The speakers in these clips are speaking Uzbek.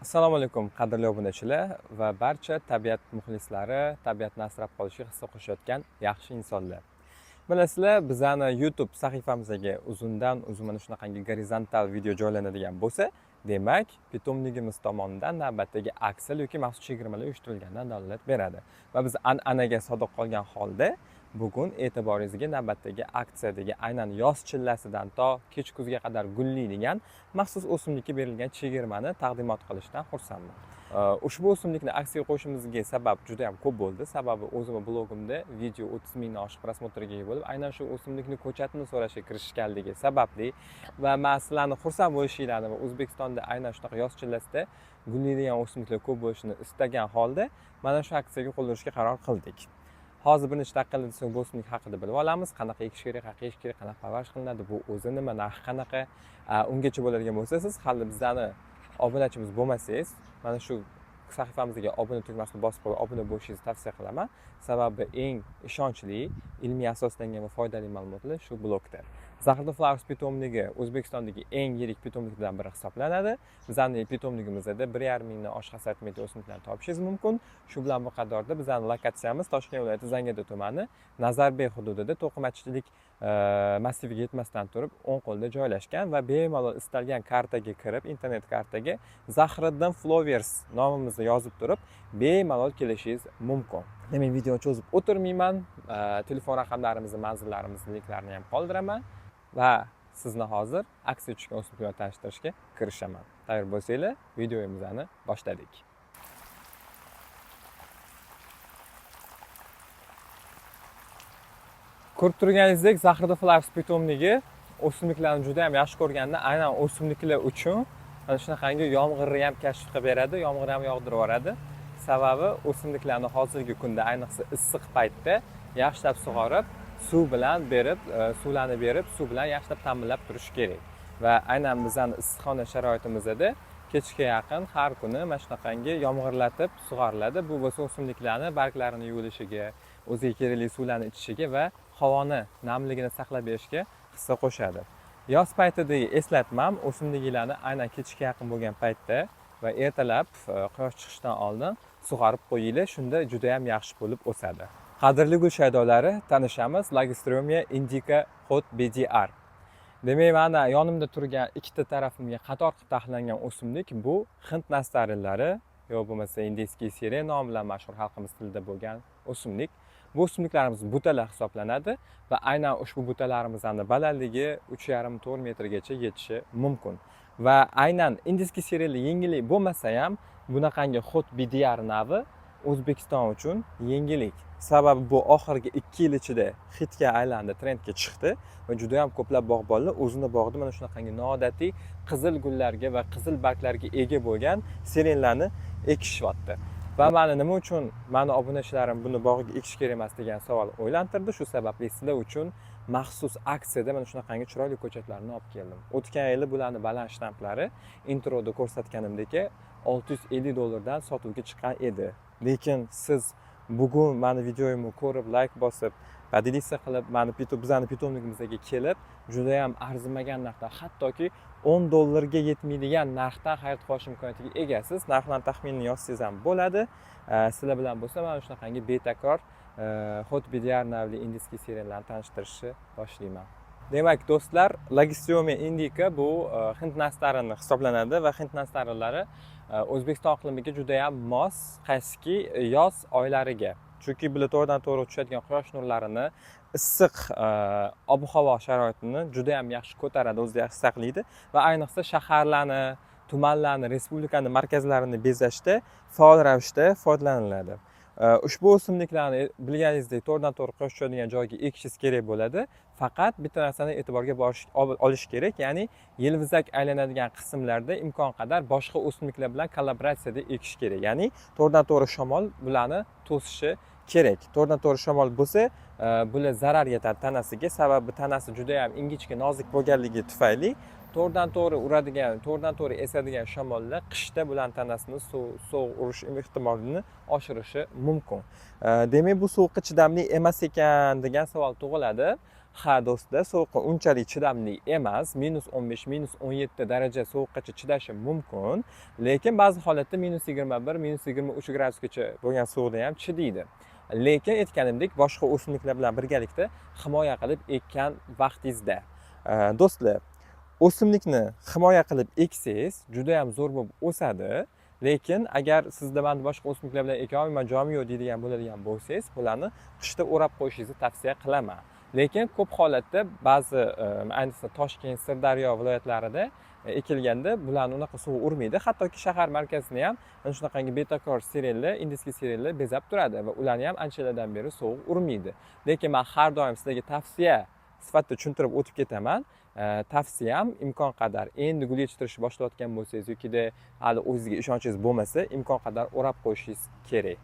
Assalomu alaykum, qadrli obunachilar va barcha tabiat muxlislari, tabiatni asrab qolishga hissa qo'shayotgan yaxshi insonlar. Bilasizlar, bizani YouTube sahifamizga uzundan uzun mana shunaqangi gorizontal video joylanadigan bo'lsa, demak, питомник imiz tomonidan navbatdagi aksiya yoki maxsus chegirmalar uyushtirilganidan dalolat beradi. Va biz an'anaga sodiq qolgan holda bugun e'tiboringizga navbatdagi aksiyadagi aynan yoz chillasidan to kech kuzga qadar gullaydigan maxsus o'simlikka berilgan chegirmani taqdimot qilishdan xursandman. Ushbu o'simlikni aksiyaga qo'yishimizga sabab juda ham ko'p bo'ldi. Sababi o'zimni blogimda video 30 mingdan oshiq просмотр ga ega bo'lib, aynan shu o'simlikni ko'chatini so'rashga kirishganligi sababli va man sizlarni xursand bo'lishinglarni va O'zbekistonda aynan shunaqa yoz chillasida gullaydigan o'simliklar ko'p bo'lishini istagan holda mana shu aksiyaga qo'l urishga qaror qildik. Hozir bir necha daqiqalardan so'ng bu o'simlik haqida bilib olamiz. Qanaqa ekish kerak, qayerga ekish kerak, qanaqa parvarish qilinadi, bu o'zi nima, narxi qanaqa. Ungacha bo'ladigan bo'lsa, siz hali bizani obunachimiz bo'lmasangiz, mana shu sahifamizga obuna tugmasini bosib qo'yib obuna bo'lishingizni tavsiya qilaman. Sababi eng ishonchli, ilmiy asoslangan va foydali ma'lumotlar shu blogda. Zahiriddin Flowers питомник i O'zbekistondagi eng yirik питомник lardan biri hisoblanadi. Bizning питомник imizda 1,5 mingdan oshiq assortiment o'simliklarni topishingiz mumkin. Shu bilan bir qatorda bizning lokatsiyamiz Toshkent viloyati Zangiota tumani Nazarbek hududida to'qimachilik massiviga yetmasdan turib o'ng qo'lda joylashgan va bemalol istalgan kartaga kirib, internet kartaga Zahiriddin Flowers nomimizni yozib turib bemalol kelishingiz mumkin. Demak, videoni cho'zib o'tirmayman. Telefon raqamlarimizni, manzillarimizni linklarini ham qoldiraman va sizni hozir aksiya tushgan o'simlik bilan tanishtirishga kirishaman. Tayyor bo'lsanglar, videomizni boshladik. Ko'rib turganingizdek, Zahiriddin Flowers питомник i o'simliklarni juda ham yaxshi ko'rganda, aynan o'simliklar uchun mana shunaqangi yomg'irni ham kashf qilib beradi, yomg'ir ham yog'dirib yuboradi. Sababi o'simliklarni hozirgi kunda, ayniqsa issiq paytda yaxshilab sug'orib, suv bilan berib, suvlarni berib, suv bilan yaxshilab ta'minlab turish kerak. Va aynan bizani issiqxona sharoitimizda kechga yaqin har kuni mana shunaqangi yomg'irlatib sug'oriladi. Bu bo'lsa o'simliklarni barglarini yuvilishiga, o'ziga kerakli suvlarni ichishiga va havoni namligini saqlab berishga hissa qo'shadi. Yoz paytidagi eslatmam, o'simliklarni aynan kechga yaqin bo'lgan paytda va ertalab quyosh chiqishidan oldin sug'orib qo'yinglar, shunda juda ham yaxshi bo'lib o'sadi. Qadrli gul shaydolari, tanishamiz, Lagerstroemia indica Hot BDR. Demak, mana yonimda turgan ikkita tarafimga qator qilib taxlangan o'simlik bu hind nastarinlari, yo bo'lmasa индийский сирень nomi bilan mashhur xalqimiz tilida bo'lgan o'simlik. Bu o'simliklarimiz butalar hisoblanadi va aynan ushbu butalarimizni balandligi 3,5-4 metrgacha yetishi mumkin. Va aynan индийский сирень yengillik bo'lmasa ham, bunaqangi Hot BDR navi O'zbekiston uchun yengillik. Sababi bu oxirgi 2 yil ichida hitga aylandi, trendga chiqdi va juda ham ko'plab bog'bonlar o'zini bog'ida mana shunaqangi noodatiy qizil gullarga va qizil barglarga ega bo'lgan сирень larni ekishyapti. Va mani nima uchun mani obunachilarim buni bog'iga ekish kerak emas degan savol o'ylantirdi. Shu sababli sizlar uchun maxsus aksiyada mana shunaqangi chiroyli ko'chatlarni olib keldim. O'tgan yili bularni baland shtamplari introda ko'rsatganimdek 650 dollardan sotuvga chiqqan edi. Lekin siz bugun mani videoyimni ko'rib, layk bosib, поделиться qilib, mani bizani питомник imizga kelib, juda ham arzimagan narxda, hattoki 10 dollarga yetmaydigan narxdan xarid qilish imkoniyatiga egasiz. Narxlarni taxminini yozsangiz ham bo'ladi. Sizlar bilan bo'lsa mana shunaqangi betakror Hot BDR navli индийский сирень larni tanishtirishni boshlayman. Demak, do'stlar, Lagerstroemia indica bu hind nastarini hisoblanadi va hind nastarinlari O'zbekiston iqlimiga juda ham mos, qaysiki yoz oylariga. Chunki bular to'g'ridan to'g'ri tushadigan quyosh nurlarini, issiq ob-havo sharoitini juda ham yaxshi ko'taradi, o'zida yaxshi saqlaydi va ayniqsa shaharlarni, tumanlarni, respublikani markazlarini bezashda faol ravishda foydalaniladi. Ushbu o'simliklarni bilganingizdek to'g'ridan to'g'ri quyosh tushadigan joyga ekishingiz kerak bo'ladi. Faqat bitta narsani e'tiborga olish kerak, ya'ni yelvizak aylanadigan qismlarda imkon qadar boshqa o'simliklar bilan kollaboratsiyada ekish kerak. Ya'ni to'g'ridan to'g'ri shamol bularni to'sishi kerak. To'g'ridan to'g'ri shamol bo'lsa, bular zarar yetadi tanasiga. Sababi tanasi juda ham ingichka, nozik bo'lganligi tufayli to'g'ridan to'g'ri uradigan, to'g'ridan to'g'ri esadigan shamollar qishda bularni tanasini sovuq urish ehtimolini oshirishi mumkin. Demak, bu sovuqqa chidamli emas ekan degan savol tug'iladi. Ha, do'stlar, sovuqqa unchalik chidamli emas, -15, -17 daraja sovuqqacha chidashi mumkin, lekin ba'zi holatda -21, -23 gradusgacha bo'lgan sovuqda ham chidaydi. Lekin aytganimdek, boshqa o'simliklar bilan birgalikda himoya qilib ekkan vaqtingizda. Do'stlar, o'simlikni himoya qilib eksangiz juda ham zo'r bo'lib o'sadi. Lekin agar sizda man boshqa o'simliklar bilan eka olmayman, joyim yo'q deydigan bo'ladigan bo'lsangiz, bularni qishda o'rab qo'yishingizni tavsiya qilaman. Lekin ko'p holatda ba'zi, ayniqsa Toshkent, Sirdaryo viloyatlarida ekilganda bularni unaqa sovuq urmaydi. Hattoki shahar markazini ham mana shunaqangi betakor sirenlar, индийский сирень lar bezab turadi va ularni ham anchalardan beri sovuq urmaydi. Lekin man har doim sizlarga tavsiya sifatida tushuntirib o'tib ketaman. Tavsiyam, imkon qadar endi gul yetishtirishni boshlayotgan bo'lsangiz yokida hali o'zingizga ishonchingiz bo'lmasa, imkon qadar o'rab qo'yishingiz kerak.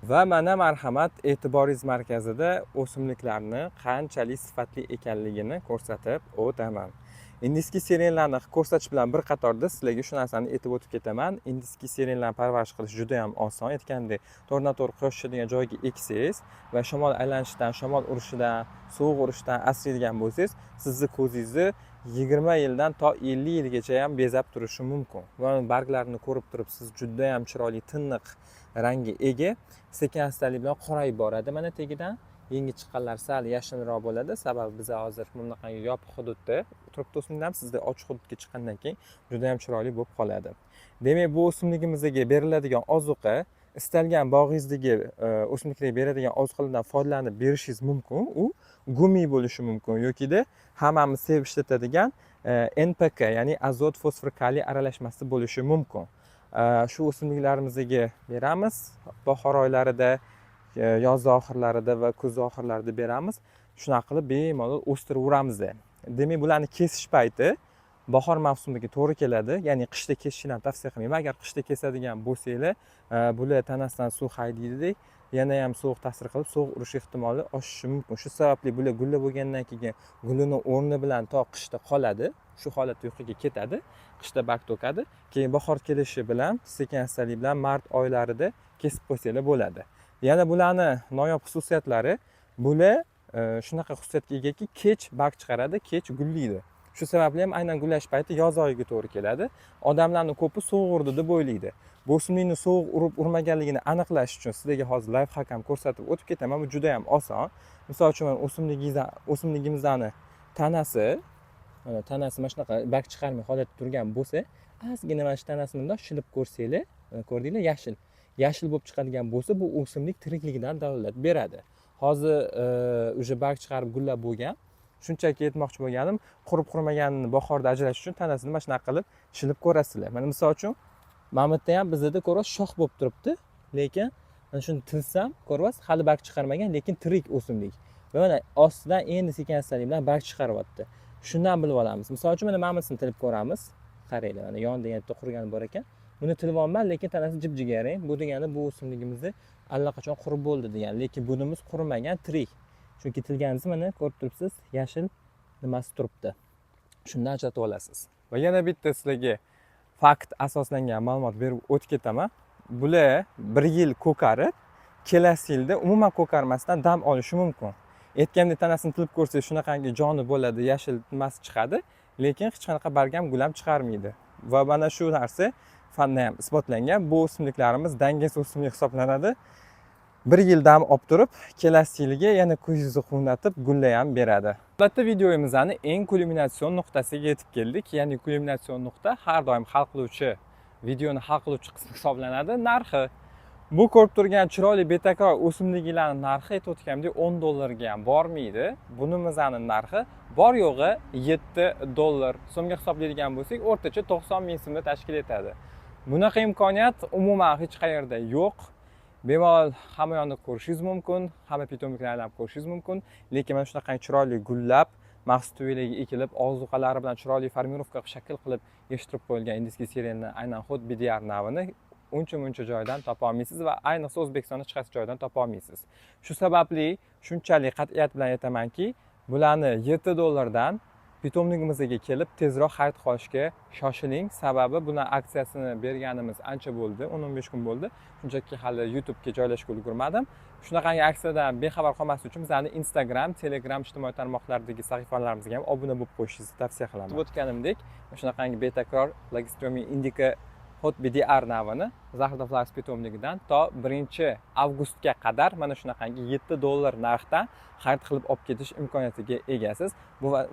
Va mana marhamat, e'tiboringiz markazida o'simliklarni qanchalik sifatli ekanligini ko'rsatib o'taman. Индийский сирень larni ko'rsatish bilan bir qatorda sizlarga shu narsani aytib o'tib ketaman. Индийский сирень larni parvarish qilish juda ham oson. Aytgandek, to'g'ridan to'g'ri quyosh tushadigan joyga eksangiz va shamol aylanishidan, shamol urishidan, sovuq urishidan asraydigan bo'lsangiz, sizni ko'zingizni 20 yildan to 50 yilgacha ham bezab turishi mumkin. Va barglarini ko'rib turibsiz, juda ham chiroyli, tiniq rangga ega, sekin astalik bilan qorayib boradi. Mana tagidan yangi chiqqanlar sal yashilroq bo'ladi, sababi biza hozir bunaqangi yopiq hududda turibdi o'simliklarimiz, sizda ochiq hududga chiqqandan keyin juda ham chiroyli bo'lib qoladi. Demak, bu o'simligimizga beriladigan ozuqa istalgan bog'ingizdagi o'simliklarga beradigan ozuqalardan foydalanib berishingiz mumkin. U gumi bo'lishi mumkin yokida hammamiz sevib ishlatadigan NPK, ya'ni azot, fosfor, kaliy aralashmasi bo'lishi mumkin. Shu o'simliklarimizga beramiz bahor oylarida, yoz oxirlarida va kuz oxirlarida beramiz. Shunaqa qilib bemalol o'stiraveramiz. Demak, bularni kesish payti bahor mavsumiga to'g'ri keladi, ya'ni qishda kesishni ham tavsiya qilmayman. Agar qishda kesadigan bo'lsanglar, bular tanasidan suv haydaydida, yana ham sovuq ta'sir qilib, sovuq urish ehtimoli oshishi mumkin. Shu sababli bular gullab bo'lgandan keyin gulini o'rni bilan to qishda qoladi, shu holatda uyquga ketadi, qishda barg to'kadi. Keyin bahor kelishi bilan sekin astalik bilan mart oylarida kesib qo'ysanglar bo'ladi. Yana bularni noyob xususiyatlari, bular shunaqa xususiyatga egaki, kech barg chiqaradi, kech gullaydi. Shu sababli ham aynan gullash payti yoz oyiga to'g'ri keladi. Odamlarni ko'pi sovuq urdi deb o'ylaydi. Bu o'simlikni sovuq urib urmaganligini aniqlash uchun sizlarga hozir лайфхак ham ko'rsatib o'tib ketaman. Bu juda ham oson. Misol uchun, mana o'simligimizni tanasi, mana tanasi mana shunaqa barg chiqarmay holatda turgan bo'lsa, ozgina mana shu tanasini bundoq shilib ko'rsanglar, mana ko'rdinglar, yashil yashil bo'lib chiqadigan bo'lsa, bu o'simlik tirikligidan dalolat beradi. Hozir уже barg chiqarib, gullab bo'lgan. Shunchaki aytmoqchi bo'lganim, qurib qurimaganini bahorda ajratish uchun tanasini mana shunaqa qilib shilib ko'rasizlar. Mana misol uchun, mana bu yerda ham bizada ko'ryapsiz, shox bo'lib turibdi, lekin mana shuni tilsam, ko'ryapsiz, hali barg chiqarmagan, lekin tirik o'simlik va mana ostidan endi sekin astalik bilan barg chiqaryapti. Shundan bilib olamiz. Misol uchun, mana bunisini tilib ko'ramiz. Qaranglar, mana yonida yana bitta qurigani bor ekan. Buni tilyapman, lekin tanasi jip jigarrang. Bu degani bu o'simligimizni allaqachon qurib bo'ldi degani, lekin bunimiz qurimagan, tirik, chunki tilganimizni mana ko'rib turibsiz, yashil nimasi turibdi, shundan ajratib olasiz. Va yana bitta sizlarga fakt asoslangan ma'lumot berib o'tib ketaman. Bular bir yil ko'karib, kelasi yilda umuman ko'karmasdan dam olishi mumkin. Aytgandek, tanasini tilib ko'rsangiz, shunaqangi joni bo'ladi, yashil nimasi chiqadi, lekin hech qanaqa barg ham, gul ham chiqarmaydi. Va mana shu narsa fanda ham isbotlangan. Bu o'simliklarimiz dangas o'simlik hisoblanadi. Bir yil dam olib turib, kelasi yilga yana ko'zingizni quvnatib, gullar ham beradi. Albatta, videomizni eng kulminatsion nuqtasiga yetib keldik. Ya'ni kulminatsion nuqta har doim hal qiluvchi, videoni hal qiluvchi qismi hisoblanadi: narxi. Bu ko'rib turgan chiroyli betakor o'simliklarni narxi, aytib o'tganimdek, 10 dollarga ham bormaydi. Bunimizni narxi bor yo'g'i 7 dollar. So'mga hisoblaydigan bo'lsak, o'rtacha 90 ming so'mni tashkil etadi. Bunaqa imkoniyat umuman hech qayerda yo'q. Bemalol hamma yoqni ko'rishingiz mumkin, hamma питомник larni aylanib ko'rishingiz mumkin, lekin mana shunaqa chiroyli gullab, maxsus tuvaklarga ekilib, ozuqalari bilan chiroyli формировка qilib, shakl qilib yig'ishtirib qo'yilgan индийский сирень ni, aynan xud BDR navini uncha muncha joydan topa olmaysiz va ayniqsa O'zbekistonda hech qaysi joydan topa olmaysiz. Shu sababli shunchalik qat'iyat bilan aytamanki, bularni 7 dollardan Питомник imizga kelib, tezroq xarid qilishga shoshiling. Sababi buni aksiyasini berganimiz ancha bo'ldi, 10-15 kun bo'ldi. Shunchaki hali YouTubega joylashga ulgurmadim. Shunaqangi aksiyadan bexabar qolmaslik uchun bizani Instagram, Telegram ijtimoiy tarmoqlardagi sahifalarimizga ham obuna bo'lib qo'yishingizni tavsiya qilaman. Aytib o'tganimdek, shunaqangi betakror Lagerstroemia indica Hot BDR navini Zahrda Flowers питомник idan to 1 avgustga qadar mana shunaqangi 7 dollar narxdan xarid qilib olib ketish imkoniyatiga egasiz.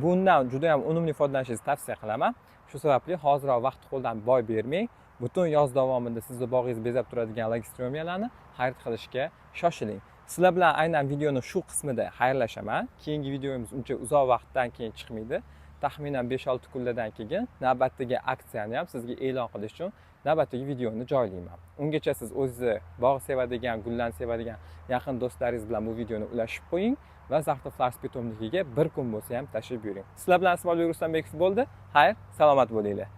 Bundan juda ham unumli foydalanishingizni tavsiya qilaman. Shu sababli hoziroq vaqtni qo'ldan boy bermang. Butun yoz davomida sizni bog'ingizni bezab turadigan lagestromiyalarni xarid qilishga shoshiling. Sizlar bilan aynan videoni shu qismida xayrlashaman. Keyingi videomiz uncha uzoq vaqtdan keyin chiqmaydi. Taxminan 5-6 kunlardan keyin navbatdagi aksiyani ham sizga e'lon qilish uchun navbatdagi videoni joylayman. Ungacha siz o'zingizni bog' sevadigan, gullarni sevadigan yaqin do'stlaringiz bilan bu videoni ulashib qo'ying va Zahrda Flowers питомник iga bir kun bo'lsa ham tashrif buyuring. Sizlar bilan Ismoilbek Rustambekov bo'ldi. Xayr, salomat bo'linglar.